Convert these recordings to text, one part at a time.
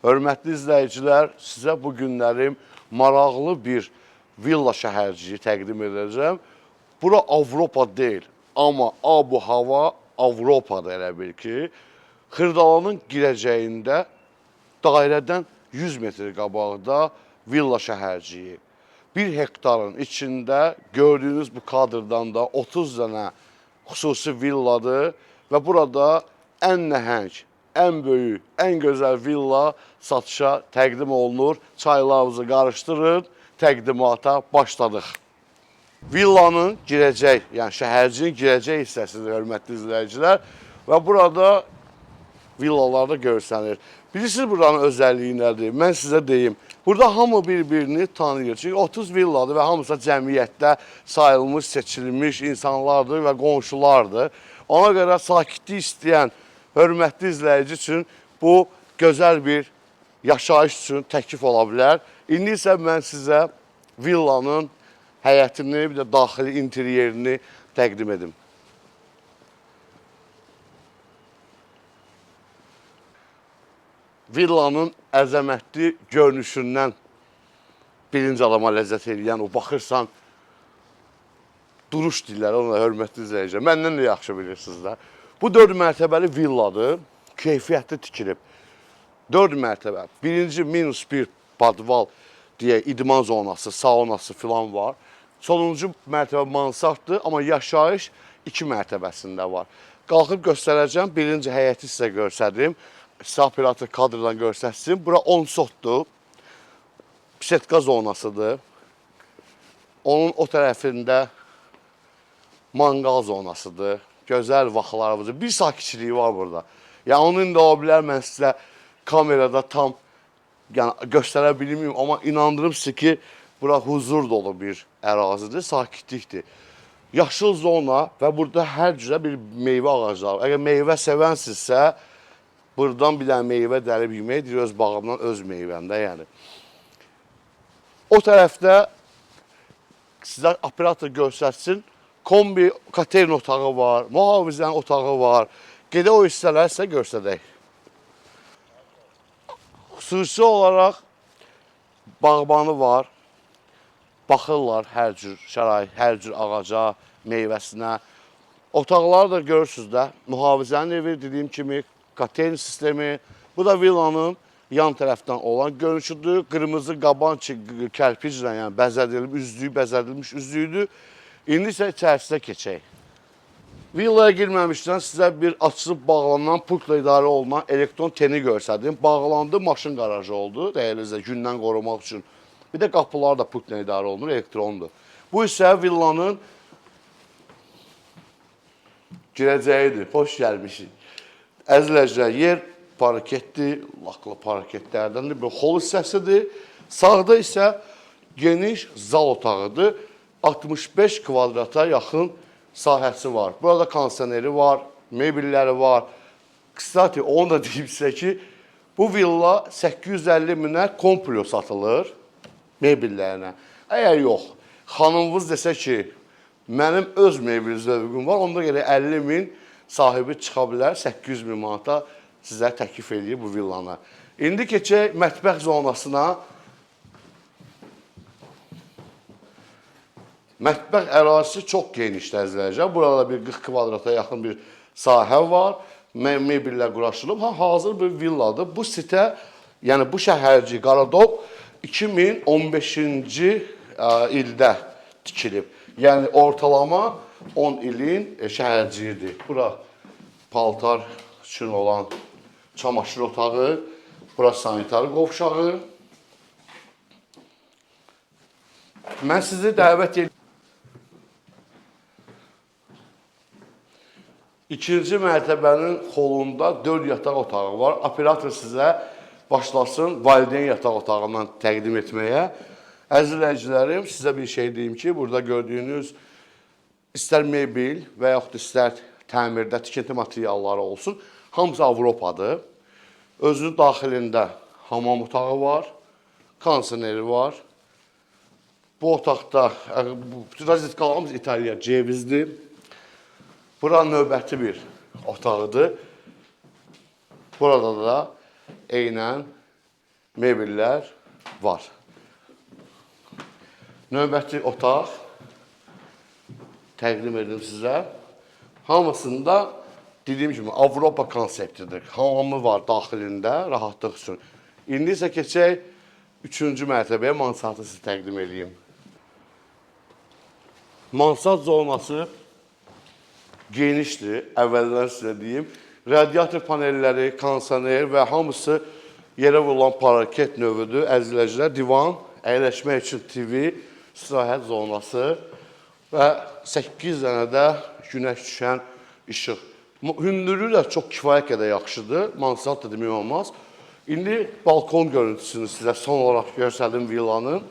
Hörmətli izləyicilər, sizə bu günlərim maraqlı bir villa şəhərciyi təqdim edəcəm. Bura Avropa deyil, amma abu-hava Avropada elə bil ki, Xırdalanın girəcəyində dairədən 100 metr qabaqda villa şəhərciyi. 1 hektarın içində gördüyünüz bu kadrdan da 30 dənə xüsusi villadır və burada ən nəhəng, ən böyük, ən gözəl villa satışa təqdim olunur. Çaylarınızı qarışdırın, təqdimata başladıq. Villanın girəcək, yəni şəhərciyin girəcək hissəsidir, hörmətli izləyicilər, və burada villalarda görsənir. Bilirsiniz buranın özəlliyi nədir? Mən sizə deyim. Burada hamı bir-birini tanıyır. Çünki 30 villadır və hamısı cəmiyyətdə sayılmış, seçilmiş insanlardır və qonşulardır. Ona görə sakitlik istəyən hörmətli izləyici üçün bu gözəl bir yaşayış üçün təklif ola bilər. İndi isə mən sizə villanın həyətini, bir də daxili interyerini təqdim edim. Villanın əzəmətli görünüşündən birinci adama ləzzət eləyən o baxırsan duruş deyirlər ona, hörmətli izləyicilər. Məndən də yaxşı bilirsiniz də. Bu 4 mərtəbəli villadır. Keyfiyyətli tikilib. 4 mərtəbə. Birinci -1 podval deyə idman zonası, saunası filan var. Sonuncu mərtəbə mansarddır, amma yaşayış 2 mərtəbəsində var. Qalxıb göstərəcəm. Birinci həyəti sizə göstərdim. Sizə operator kadrdan göstərsin. Bura 10 sotdur. Setka zonasıdır. Onun o tərəfində manqal zonasıdır. Gözəl vaxtlarımızı. Bir sakitçiliyi var burada. Yəni onun da ola bilər mən sizə kamerada tam yəni göstərə bilməyim, amma inandırım sizə ki, bura huzur dolu bir ərazidir, sakitlikdir. Yaşıl zona və burada hər cürə bir meyvə ağacları. Əgər meyvə sevənsinizsə, buradan bir dənə meyvə dərib yemək, deyir öz bağımdan, öz meyvəmdə yəni. O tərəfdə sizə operator göstərsin. Kombi koteyn otağı var, mühafizənin otağı var. Gedə o hissələri sizə göstərək. Xüsusi olaraq bağbanı var. Baxırlar hər cür şərait, hər cür ağaca, meyvəsinə. Otaqları da görürsünüz də. Mühafizənin evi, dediyim kimi koteyn sistemi. Bu da villanın yan tərəfdən olan görünüşüdür. Qırmızı qaban kərpiclə, yəni bəzədilmiş, üzlüyü bəzədilmiş üzlüyüdür. İndi isə içərisinə keçək. Villaya girməmişdən sizə bir açılıb bağlanan, pultla idarə olunan elektron teni göstərdim. Bağlandı, maşın qarajı oldu, dəyərli izləyicilər, gündən qorumaq üçün. Bir də qapılar da pultla idarə olunur, elektrondur. Bu isə villanın girəcəyidir. Xoş gəlmişik. Əziz izləyicilər, yer parketdir, laklı parketlərdəndir. Bir hol hissəsidir. Sağda isə geniş zal otağıdır. 65 kvadrata yaxın sahəsi var. Burada kondisioneri var, mebelləri var. Kstati, onu da deyim sizə ki, bu villa 850 minə komplo satılır mebellərinə. Əgər yox, xanımınız desə ki, mənim öz mebel zövqüm var, onda görə 50 min sahibi çıxa bilər, 800 min manata sizə təklif eləyir bu villanı. İndi keçək mətbəx zonasına. Mətbəx ərazisi çox genişdir əzizləyicilər. Burada bir 40 kvadrata yaxın bir sahə var. Mebellər quraşdırılıb. Ha, hazır bir villadır. Bu sitə, yəni bu şəhərcik Qaradop 2015-ci ildə tikilib. Yəni ortalama 10 ilin şəhərciyidir. Bura paltar üçün olan çamaşır otağı, bura sanitar qovşağı. Mən sizi dəvət edirəm. İkinci mərtəbənin holunda 4 yataq otağı var. Operator sizə başlasın valideyn yataq otağından təqdim etməyə. Əziz izləyicilərim, sizə bir şey deyim ki, burada gördüyünüz istər mebel və yaxud istər təmirdə tikinti materialları olsun, hamısı Avropadır. Özünün daxilində hamam otağı var, kondisioneri var. Bu otaqda bu rozetkalarımız İtaliya cevizdir. Bura növbəti bir otağıdır. Burada da eynən Mebellər var. Növbəti otaq təqdim edim sizə. Hamısında dediyim kimi Avropa konseptidir. Hamamı var daxilində rahatlıq üçün. İndi isə keçək 3-cü mərtəbəyə, mansardı sizə təqdim edeyim. Mansard zonası genişdir, əvvəldən sizə deyim. Radiator panelləri, kondisioner və hamısı yerə vurulan parket növüdür. Əzizləyicilər, divan, əyləşmək üçün TV, istirahət zonası və 8 dənə də günəş düşən işıq. Hündürlüyü də çox kifayət qədər yaxşıdır. Mansard da demək olmaz. İndi balkon görüntüsünü sizə son olaraq göstərdim villanın.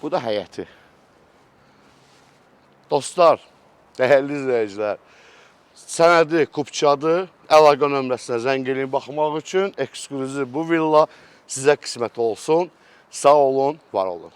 Bu da həyəti. Dostlar, dəyərli izləyicilər, sənədi Kupçadır. Əlaqə nömrəsinə zəng eləyin baxmaq üçün. Eksklüziv bu villa sizə qismət olsun. Sağ olun, var olun.